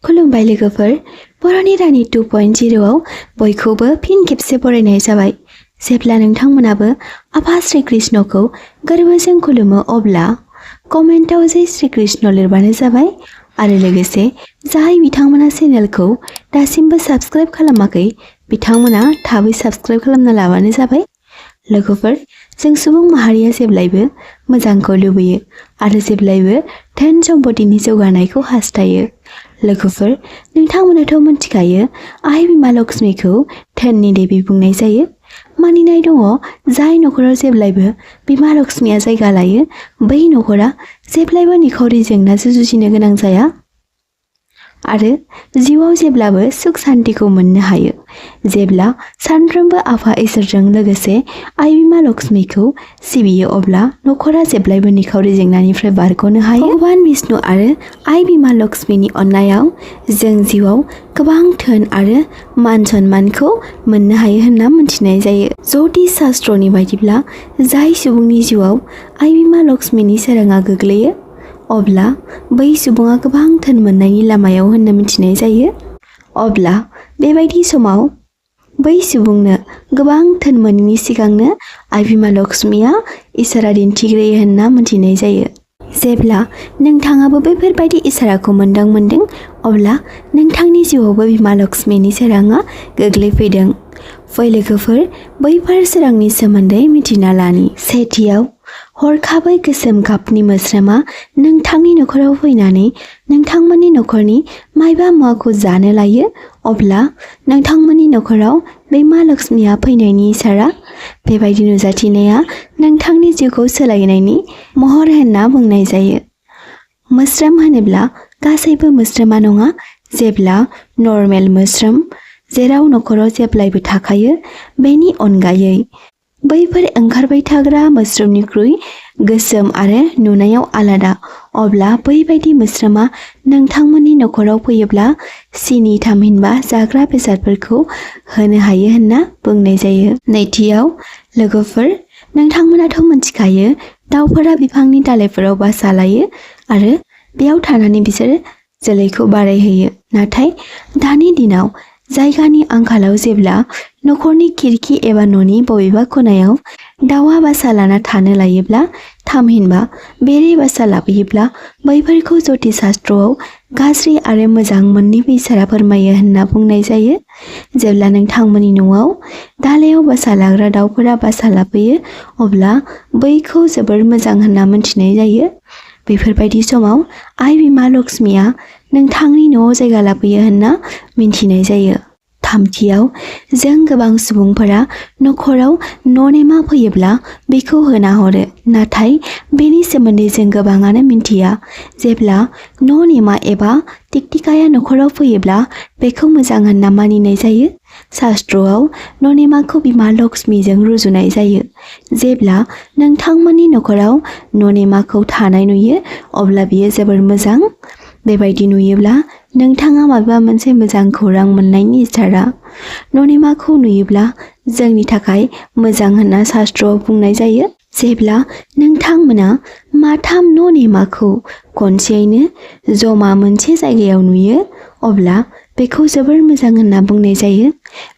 खुलुमबाय लोगोफोर, बर'नि रानि 2.0आव बयखौबो फिन खेबसे बरायनाय जाबाय। जेब्ला नोंथांमोनाबो आफा श्री कृष्णखौ गोरबोजों खुलुमो अब्ला कमेन्टआव जय श्री कृष्ण लिरबानो जाबाय आरो लोगोसे जाय बिथांमोना चेनेलखौ दासिमबो साबस्क्राइब खालामाखै बिथांमोना थाबै साबस्क्राइब खालामना लाबानो जाबाय। लोगोफोर, जों सुबुं माहारिया जेब्लायबो मोजांखौ लुबैयो आरो जेब्लायबो धोन सम्पतिनि जौगानायखौ हास्थायो। लोगोफोर, नोंथांमोनाथ' मिथिखायो आइ बिमा लक्ष्मीखौ धोननि देबि बुंनाय जायो। मानिनाय दङ जाय नखराव जेब्लायबो बिमा लक्ष्मीया जायगा लायो बै नखरा जेब्लायबो निखावरि जेंनाजों जुजिनो गोनां जाया आरो जिउआव जेब्लाबो सुख शान्तिखौ मोननो हायो। जेब्ला सानफ्रोमबो आफा इसोरजों लोगोसे आइ बिमा लक्ष्मीखौ सिबियो अब्ला नखरा जेब्लायबो निखावरि जेंनानिफ्राय बारग'नो हायो। भगवान विष्णु आरो आइ बिमा लक्ष्मीनि अननायाव जों जिउआव गोबां धोन आरो मान सन्मानखौ मोननो हायो होनना मिथिनाय जायो। ज्योतिष शास्त्रनि बायदिब्ला जाय सुबुंनि जिउआव आइ बिमा लक्ष्मीनि सोराङा गोग्लैयो अब्ला बै सुबुङा गोबां धोन मोननायनि लामायाव होनना मिथिनाय जायो। अब्ला बेबायदि समाव बै सुबुंनो गोबां धोन मोनैनि सिगांनो आइ बिमा लक्ष्मीया इसोरा दिन्थिग्रोयो होनना मिथिनाय जायो। जेब्ला नोंथाङाबो बेफोरबायदि इसोराखौ मोनदों अब्ला नोंथांनि जिउआवबो बिमा लक्ष्मीनि सोराङा गोग्लैफैदों। फै लोगोफोर, बैफोर सोरांनि सोमोन्दै मिथिना लानि। सेथियाव, हरखाबै गोसोम गाबनि मोस्रोमा नोंथांनि नखराव फैनानै नोंथांमोननि नखरनि मायबा मुवाखौ जानो लायो अब्ला नोंथांमोननि नखराव बिमा लक्ष्मीया फैनायनि इसारा। बेबायदि नुजाथिनाया नोंथांनि जिउखौ सोलायनायनि महर होनना बुंनाय जायो। मोस्रोम होनोब्ला गासैबो मोस्रोमा नङा। जेब्ला नर्मेल मोस्रोम जेराव नखराव जेब्लायबो थाखायो बेनि अनगायै बैफोर ओंखारबाय थाग्रा मोस्रोमनिख्रुइ गोसोम आरो नुनायाव आलादा अब्ला बैबायदि मोस्रोमा नोंथांमोननि नखराव फैयोब्ला सिनि थामहिनबा जाग्रा बेसादफोरखौ होनो हायो होनना बुंनाय जायो। नैथियाव, लोगोफोर, नोंथांमोनाथ' मिथिखायो दाउफोरा बिफांनि दालाइफोराव बासा लायो आरो बेयाव थानानै बिसोर जोलैखौ बारायहोयो। नाथाय दानि दिनाव जायगानि आंखालाव जेब्ला नखरनि खिरखि एबा न'नि बबेबा खनायाव दाउआ बासा लाना थानो लायोब्ला थामहिनबा बेरे बासा लाबोयोब्ला बैफोरखौ ज्योतिष शास्त्रआव गाज्रि आरो मोजां मोन्नैबो इसारा फोरमायो होनना बुंनाय जायो। जेब्ला नोंथांमोननि न'आव दालायाव बासा लाग्रा दाउफोरा बासा लाफैयो अब्ला बैखौ जोबोर मोजां होनना मिथिनाय जायो। बेफोरबायदि समाव आइ बिमा लक्ष्मीया नोंथांनि न'आव जायगा लाफैयो होनना मिथिनाय जायो। थामथियाव, जों गोबां सुबुंफोरा नखराव ननेमा फैयोब्ला बेखौ होना हरो, नाथाय बेनि सोमोन्दै जों गोबाङानो मिथिया। जेब्ला ननेमा एबा टिकटिकाया नखराव फैयोब्ला बेखौ मोजां होनना मानिनाय जायो। शास्त्रआव ननेमाखौ बिमा लक्ष्मीजों रुजुनाय जायो। जेब्ला नोंथांमोननि नखराव ननेमाखौ थानाय नुयो अब्ला बियो जोबोर मोजां। बेबायदि नुयोब्ला नोंथाङा माबा मोनसे मोजां खौरां मोननायनि इसारा। ननेमाखौ नुयोब्ला जोंनि थाखाय मोजां होनना शास्त्रआव बुंनाय जायो। जेब्ला नोंथांमोना माथाम ननेमाखौ खनसेयैनो जमा मोनसे जायगायाव नुयो अब्ला बेखौ जोबोर मोजां होनना बुंनाय जायो।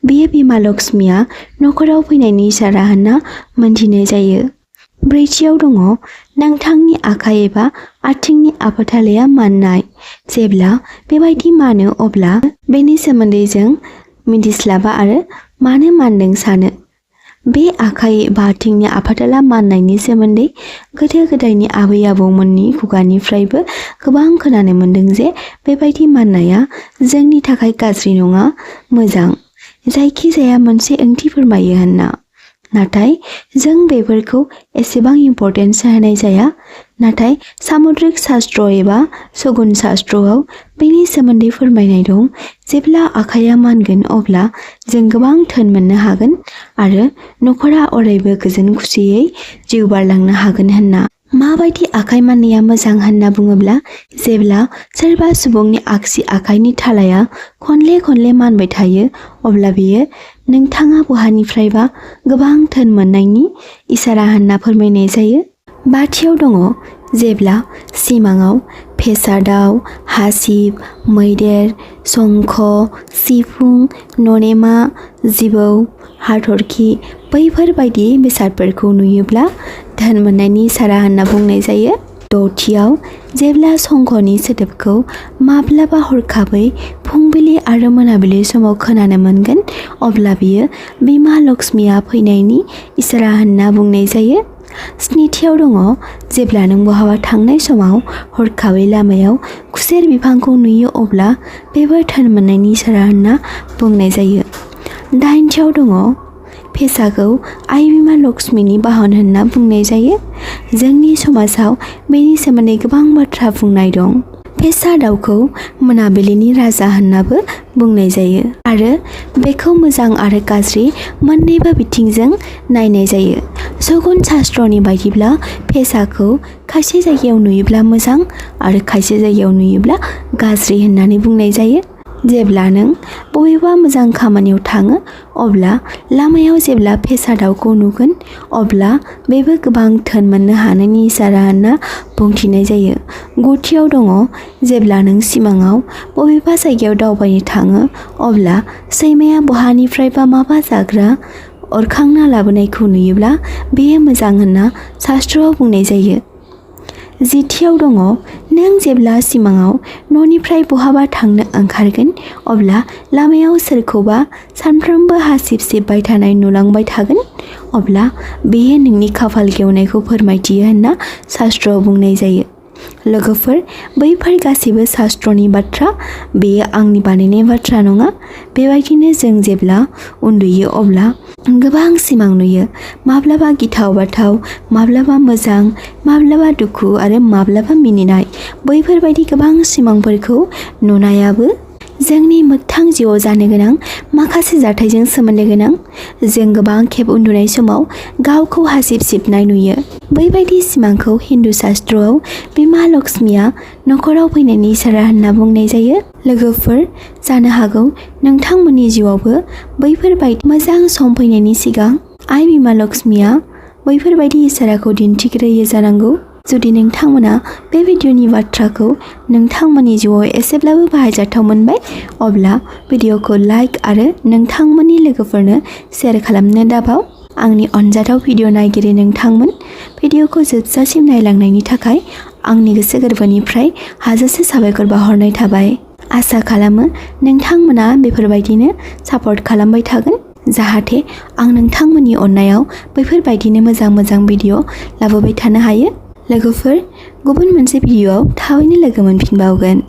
बेयो बिमा लक्ष्मीया नखराव फैनायनि इसारा होनना मोनथिनाय जायो। ब्रैथियाव दङ नोंथांनि आखाइ एबा आथिंनि आफाथालाया माननाय। जेब्ला बेबायदि मानो अब्ला बेनि सोमोन्दै जों मिथिस्लाबा आरो मानो मानदों सानो। बे आखाइ एबा आथिंनि आफाथाला माननायनि सोमोन्दै गोदो गोदायनि आबै आबौमोननि खुगानिफ्रायबो गोबां खोनानो मोन्दों जे बेबायदि माननाया जोंनि थाखाय गाज्रि नङा, मोजां, जायखिजाया मोनसे ओंथि फोरमायो होनना। नाथाय जों बेफोरखौ एसेबां इम्पर्टेन्स होनाय जाया। नाथाय सामुद्रिक शास्त्र एबा शगुन शास्त्रआव बेनि सोमोन्दै फोरमायनाय दं। जेब्ला आखाइया मानगोन अब्ला जों गोबां धोन मोननो हागोन आरो नखरा अरायबो गोजोन खुसियै जिउ बारलांनो हागोन होनना। माबायदि आखाइ माननाया मोजां होनना बुङोब्ला जेब्ला सोरबा सुबुंनि आगसि आखाइनि थालाया खनले मानबाय थायो अब्ला बियो नोंथाङा बहानिफ्रायबा गोबां धोन मोननायनि इसारा होनना फोरमायनाय जायो। बाथियाव दङ जेब्ला सिमाङाव फेसा दाउ, हासिब, मैदेर, शंख, सिफुं, ननेमा, जिबौ, हाथरखि बैफोरबायदि बेसादफोरखौ नुयोब्ला धोन मोननायनि इसारा होनना बुंनाय जायो। दथियाव जेब्ला शंखनि सोदोबखौ माब्लाबा हरखाबै फुंबिलि आरो मोनाबिलि समाव खोनानो मोनगोन अब्ला बियो बिमा लक्ष्मीया फैनायनि इसारा होनना बुंनाय जायो। स्निथियाव दङ जेब्ला नों बहाबा थांनाय समाव हरखाबै लामायाव खुसेर बिफांखौ नुयो अब्ला बेबो धोन मोननायनि इसारा होनना बुंनाय जायो। दाइनथियाव दङ फेसाखौ आइ बिमा लक्ष्मीनि बाहन होनना बुंनाय जायो। जोंनि समाजाव बेनि सोमोन्दै गोबां बाथ्रा बुंनाय दं। फेसा दाउखौ मोनाबिलिनि राजा होननाबो बुंनाय जायो आरो बेखौ मोजां आरो गाज्रि मोन्नैबो बिथिंजों नायनाय जायो। सगुन शास्त्रनि बायदिब्ला फेसाखौ खायसे जायगायाव नुयोब्ला मोजां आरो खायसे जायगायाव नुयोब्ला गाज्रि होननानै बुंनाय जायो। जेब्ला नों बबेबा मोजां खामानियाव थाङो अब्ला लामायाव जेब्ला फेसा दाउखौ नुगोन अब्ला बेबो गोबां धोन मोननो हानायनि इसारा होनना बुंथिनाय जायो। गुथियाव दङ जेब्ला नों सिमाङाव बबेबा जायगायाव दावबायनो थाङो अब्ला सैमाया बहानिफ्रायबा माबा जाग्रा अरखांना लाबोनायखौ नुयोब्ला बेयो मोजां होनना शास्त्रआव बुंनाय जायो। जिथियाव दङ नों जेब्ला सिमाङाव न'निफ्राय बहाबा थांनो ओंखारगोन अब्ला लामायाव सोरखौबा सानफ्रोमबो हासिब सिबबाय थानाय नुलांबाय थागोन अब्ला बेयो नोंनि खाफाल गेवनायखौ फोरमायथियो होनना शास्त्रआव बुंनाय जायो। लोगोफोर, बैफोर गासैबो शास्त्रनि बाथ्रा, बेयो आंनि बानायनाय बाथ्रा नङा। बेबायदिनो जों जेब्ला उन्दुयो अब्ला गोबां सिमां नुयो, माब्लाबा गिथाव बाथाव, माब्लाबा मोजां, माब्लाबा दुखु आरो माब्लाबा मिनिनाय। बैफोरबायदि गोबां सिमांफोरखौ नुनायाबो जोंनि मोगथां जिउआव जानो गोनां माखासे जाथायजों सोमोन्दो गोनां। जों गोबां खेब उन्दुनाय समाव गावखौ हासिब सिबनाय नुयो। बैबायदि सिमांखौ हिन्दु शास्त्रआव बिमा लक्ष्मीया न'खराव फैनायनि इसारा होनना बुंनाय जायो। लोगोफोर, जानो हागौ नोंथांमोननि जिउआवबो बैफोरबायदि मोजां सम फैनायनि सिगां आइ बिमा लक्ष्मीया बैफोरबायदि इसाराखौ दिन्थिग्रोयो जानांगौ। जुदि नोंथांमोना बे भिडिअनि बाथ्राखौ नोंथांमोननि जिउआव एसेब्लाबो बाहायजाथाव मोनबाय अब्ला भिडिअखौ लाइक आरो नोंथांमोननि लोगोफोरनो शेयार खालामनो दाबाव। आंनि अनजाथाव भिडिअ नायगिरि नोंथांमोन, भिडिअखौ जोबजासिम नायलांनायनि थाखाय आंनि गोसो गोरबोनिफ्राय हाजासे साबायखर बावहरनाय थाबाय। आसा खालामो नोंथांमोना बेफोरबायदिनो सापर्ट खालामबाय थागोन जाहाथे आं नोंथांमोननि अननायाव बैफोरबायदिनो मोजां मोजां भिडिअ लाबोबाय थानो हायो। लोगोफोर, गुबुन मोनसे भिडिअआव थाबैनो लोगो मोनफिनबावगोन।